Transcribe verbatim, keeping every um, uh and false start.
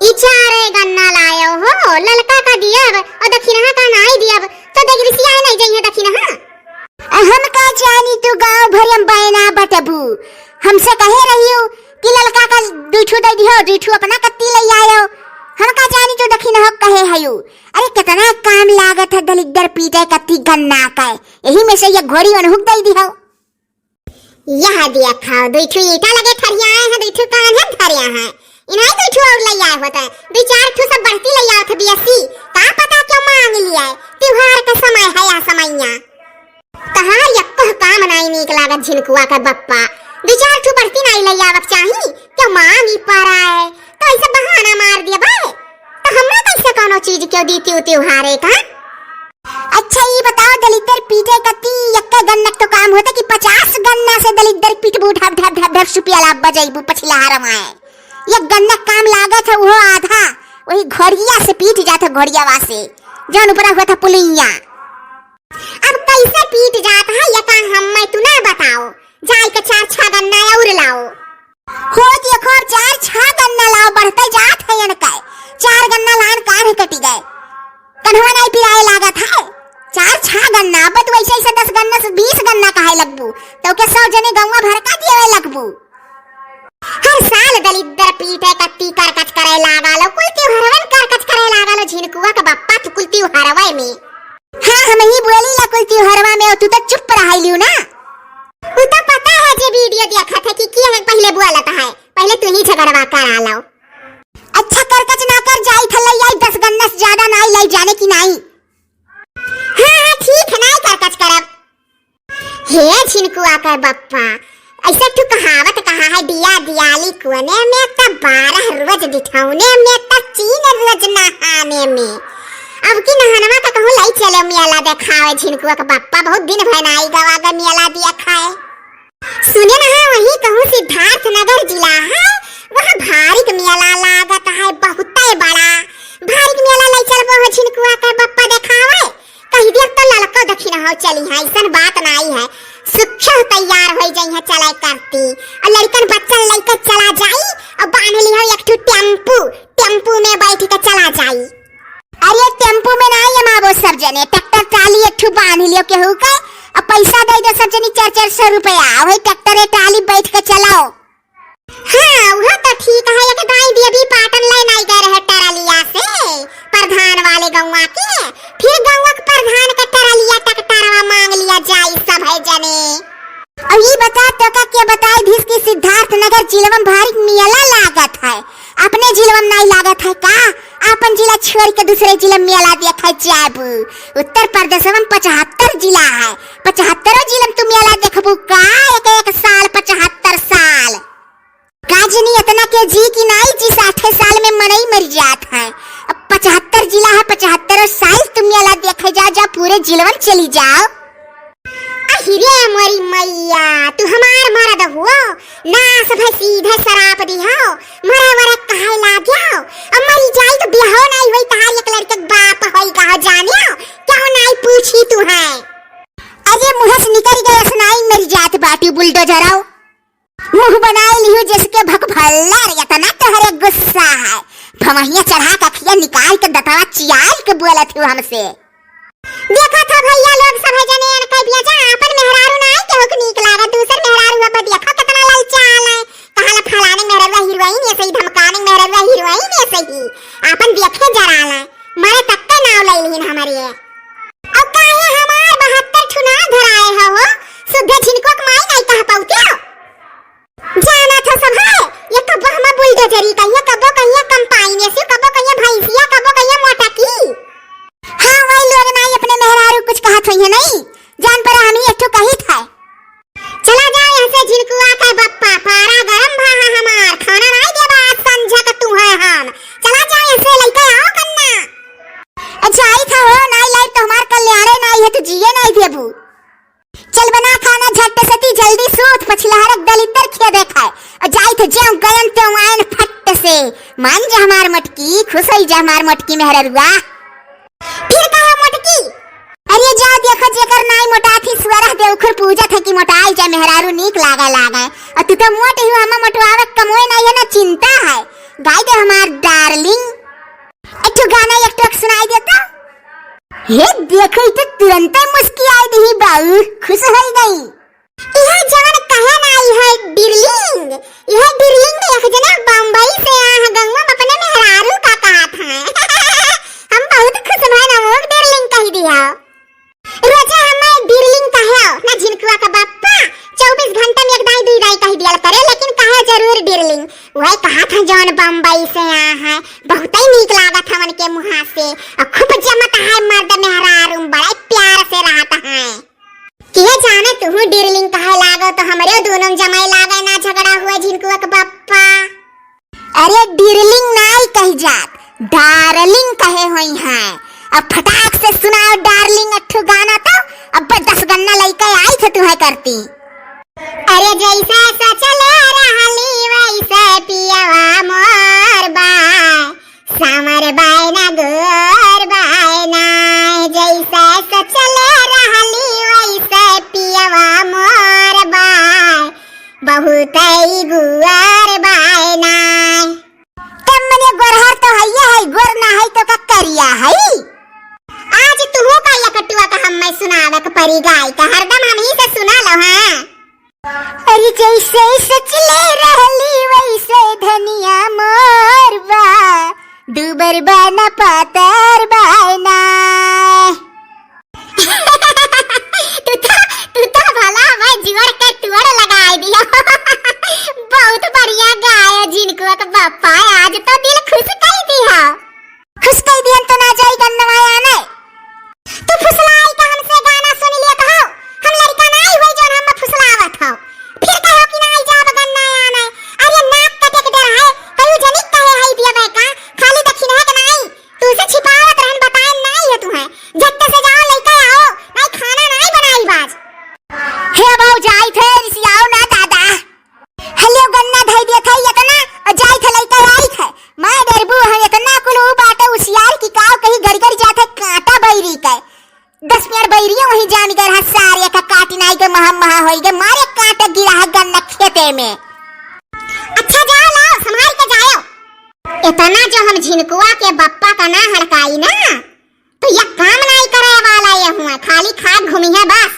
ई चारे गन्ना लायो हो, ललका का दियब और दखिनहा का नाई दियब, तो देख रिसिया नहीं जइहे दखिनहा। आ हम का जानी तू गाँव भर में बैना बटबू, हमसे कहे रहियो कि ललका का दुई ठू दे दिहो, दुई ठू अपना कत्ती ले आयो। हम का जानी तू दखिनहा कहे हयो। अरे कितना काम लागत है दलिद्दर पीटे कत्ती गन्ना का, यही में से ये घोड़ी ओनहु के दे दिहो। यह देखा, दुई ठू ईंटा लगे ठरिया है, दुई ठू कान्हे धरिया है। इन्हें दुई ठू और ले आए होते, दुई चार ठू सब बढ़ती ले आए थे बियसी। का पता क्यों मांग लिया है, त्योहार का समय है या समैया। तहार यक्को काम नाई नीक लागत झिनकुआ का बप्पा, दुई चार ठू बढ़ती नाई ले आवक चाही, क्यों मांग ही पा रहा है, तो ऐसे बहाना मार दिया बे। तो हमरा कैसे कोनो चीज क्यों दी त्यू त्योहारे का? अच्छा, ई बताओ, दलिद्दर पीटे कती यक्के गन्नक तो काम होता कि पचास गन्ना से दलिद्दर पीटबू, ढप, ढप, ढप, ढप, सुपिया लाभ बजैबू, पछिला हरवाए। एक गन्नक काम लागत है, वो आधा, वही घोड़िया से पीट जात है, घोड़ियावा से, जौन ऊपरा हुआ था पुलिया। अब कैसे पीट जात है, ये का हम मैं तू ना बताओ, जाए के चार छह गन्ना और लाओ। हो देखो, अब चार छह गन्ना लाओ, बढ़ते जात है इनका। चार गन्ना लान कान कटी गए, कन्हवा नहीं पिराए लागत है। चार छह गन्ना, अब तू ऐसे ऐसे दस गन्ना से बीस गन्ना कहे लगबू, तो के सौ जने गौवा भर का दिए लगबू। हर साल दलिद्दर पीटे कत्ती करकच करे लागा लो, कुल त्योहरवन करकच करे लागा लो, झिनकुआ का बप्पा तू कुल त्योहरवे में। हाँ, हम ही बोली ला कुल त्योहरवा में, तू तो चुप रह लियो ना। उ तो पता है जे वीडियो देखत है कि के है पहले बोलत है, पहले तू ही झगड़वा करा लो। अच्छा करकच ना कर, जाई थल्ले आई दस गन्ना से ज्यादा नाई लाई जाने की नाई। हाँ, हाँ, ठीक है, नाई करकच करब। हे झिनकुआ कर बप्पा, ऐसे तू कहावत कहा है, दिया दियाली कोने में त बारह रोज दिठौने में त तीन रोज नहाने में। अब की नहनवा का कहूँ लाई चले मेला देखावे झिनकुआ का बप्पा, बहुत दिन भय नाई गवा ग मेला दिया खाए। सुने ना, वही कहूँ सिद्धार्थ नगर जिला है, वहाँ भारिक मेला लागत है, बहुते बड़ा। भारिक मेला लाई चलबो हो झिनकुआ का बप्पा देखावे। कही दिया तो ललको दखिनहो चली है, ऐसन बात नाई है। सुखो तैयार होई जाई है चले करती। और लड़कन बच्चन लइके चला जाई और बांध ली हो एक ठो टेम्पू, टेम्पू में बैठ के चला जाई। अरे टेम्पू में नाई हम आबो सब जने, ट्रैक्टर ट्राली एक ठो बांध लियो केहू के, और पैसा दे दो सब जनी चार चार सौ रुपया, वही ट्रैक्टर ट्राली बैठ के चलाओ। हाँ, उहो तो ठीक है, एक दाई देवी पाटन ले नाई गए रहे टरलिया से, प्रधान वाले गौवा के, फिर गौवा के प्रधान के टरलिया ट्रैक्टरवा मांग लिया जाई सब है जने। और ये बता तो का क्या बताई भीस की सिद्धार्थ नगर जिलवा में भारी मेला लागत है, अपने जिलवा में नाई लागत है का? आपन जिला छोड़ के दूसरे जिला में मेला देखे जाबू। उत्तर प्रदेश में पचहत्तर जिला है, पचहत्तरों जिला में तू मेला देखबू का? एक एक साल, पचहत्तर साल। का जनी इतना के जी की नाई जी, साठे साल में मनई मर जात है। अब पचहत्तर जिला है, पचहत्तरों साल तू मेला देखे जा, जा पूरे जिलवन चली जाओ। अहिरे मोरी मैया, तू हमार मरद हुओ, नास भई सीधे सराप दिहो, मरे वरे कहे लाग्यो, अब मरी जाई तो बियाहो नाई होई, तहार एक लड़के के बाप होई कहो जानियो, क्यों नाई पूछी तू है? अरे मुँह से निकल गए, असनाई मर जात बाटी बुलडोजर आओ। मुँह बनाए लिहू जिसके भक भल्ला रे, इतना तोहरे गुस्सा है। भमहिया चढ़ा के अखिया निकाल के दतवा चियाल के बोलत हूँ हमसे। देखा था भैया लोग सब है जने अन कह दिया जा, आपन मेहरारू ना आए केहू के नीक लागत, दूसर मेहरारू अब देखा कितना ललचाल है। कहा ला फलाने मेहररुआ हीरोइन ऐसे ही, धमकाने मेहररुआ हीरोइन ऐसे ही। आपन देखे जरा ला, मरे तक के नाव ले लिहिन हमारे। अब काहे हमार बहत्तर ठुना धराए हो, हो? सुद्धे झिनको के माई नहीं कह पाउते हो। जाना था सब है, ये कब्बो हमार बुलडोजरी कहिए, कब्बो कहिए कंपाइन ऐसे, कब्बो कहिए भैंसिया, कब्बो कहिए मोटकी। हाँ, वही लोग नाई अपने मेहरारू कुछ कहत होई है नहीं, जान पर हम ही एक ठो कही था। चला जाओ यहाँ से झिनकुआ के बप्पा, पारा गरम भा है हमार, खाना नाई देबा आज संझा का तू है हम। चला जाओ यहाँ से, लइके आओ कन्ना। अ, जाई था हो, नाई लाई तो हमार कल्याणे नाई है, तो जिए नाई देबू। चल बना खाना झट से ती, जल्दी सूत, पछिलहरक दलिद्दर खिया देखाए। अ, जाई था ज्यों गयन त्यों आयन फट से। मान जा हमार मटकी, खुश होई जा हमार मटकी मेहररुआ। फिर कहा मोटकी? अरे जाओ देखो, जेकर नाई मोटा थी, स्वरह देवखुर पूजा था कि मोटाई जा मेहरारू नीक लागे लागे। और तू तो मोट ही हो, हमें मोटवावे कमोए नहीं है ना, चिंता है। पाई दे हमार डार्लिंग। एक ठो गाना एक ठो सुनाई देता। हे देखो, ई तो तुरंते मुस्कियाई दिही बाऊ, खुश होई गई। इहे जवन कहे ना, इहे डिरलिंग, इहे डिरलिंग एक जना बम्बई से आए हैं, गंगवा में अपने मेहरारू का कहत हैं। हम बहुत खुश भए ना, वो डिरलिंग कह दिया। रोजे हमें डिरलिंग कहे ना, झिनकुआ का बप्पा चउबीस घंटा में एक दाई दुई दाई कह दिया करे, लेकिन कहे जरूर डिरलिंग। वही कहत हैं जवन बम्बई से आए हैं, बहुत ही नीक लागत है उनके मुहा से, और खूब जमत है मर्द मेहरारू, बड़ा प्यार से रहत हैं। के जाने तुहू डिरलिंग कहे लागो तो हमरे दोनों जमाई लागे ना झगड़ा हुआ झिनकुआ के बप्पा। अरे डिरलिंग नाई कही जात, डार्लिंग कहे होई हैं। अब फटाक से सुनाओ डार्लिंग अट्ठू गाना तो, अब दस गन्ना लइके आई थे तुम्हें करती। अरे जैसे सचले रहली वैसे पियवा मोर बा, सामर बायना गोर बायना, जैसे सचले रहली वैसे पियवा मोर बाय, बहुत ही गुआर बायना। तब मने गोरहर तो हइये है, गोर ना है तो का करिया है? आज तुहू का लकटुआ का हम्मे सुनावे के परी गाय का, हरदम हम ही से सुना लो, हाँ। अरे जैसे सचले रहली वैसे धनिया मोर बा, दुबर बा न पातर बायना। तू तो, तू तो भला मैं जुअर के तुअर लगाए दिया। बहुत बढ़िया गायो झिनकुआ के बप्पा, आज तो दिल खुश कर दिया। खुश कई दिहन तो ना जाई गन्नवा आने। तू फुसलाई का हमसे गाना सुन लिया तो हो। हम लड़का नाई होई जौन हम फुसलावत हो। फिर कहो कि नाई जाब गन्ना आने। अरे नाक कटे के डर है, कयू जनिक कहे है बिया का, खाली दक्षिण है कि नाई? तू से छिपावत रहन बताए नाई है तुम्हें। झट्टे से जाओ लइके आओ, नाई खाना नाई बनाई बाज। हे बाऊ जाई थे, रिसियाओ ना दादा। हलियो गन्ना धई देत है इतना, और जाई थे लइके आई थे। मैं डरबू है इतना कुल ऊ बाटे उसियार की काव कहीं गड़ गड़ जात है कांटा बैरी के। दस मिनट बैरियो वहीं जान गए रहा सारे का काटी नाई के महा महा होई गए, मारे कांटे गिरा है गन्ना खेते में। अच्छा जाओ लाओ, संभाल के जाओ। इतना जो हम झिनकुआ के बप्पा का ना हड़काई ना, तो यह काम नाई करे वाला ये हुआ, खाली खात घूमी है बस।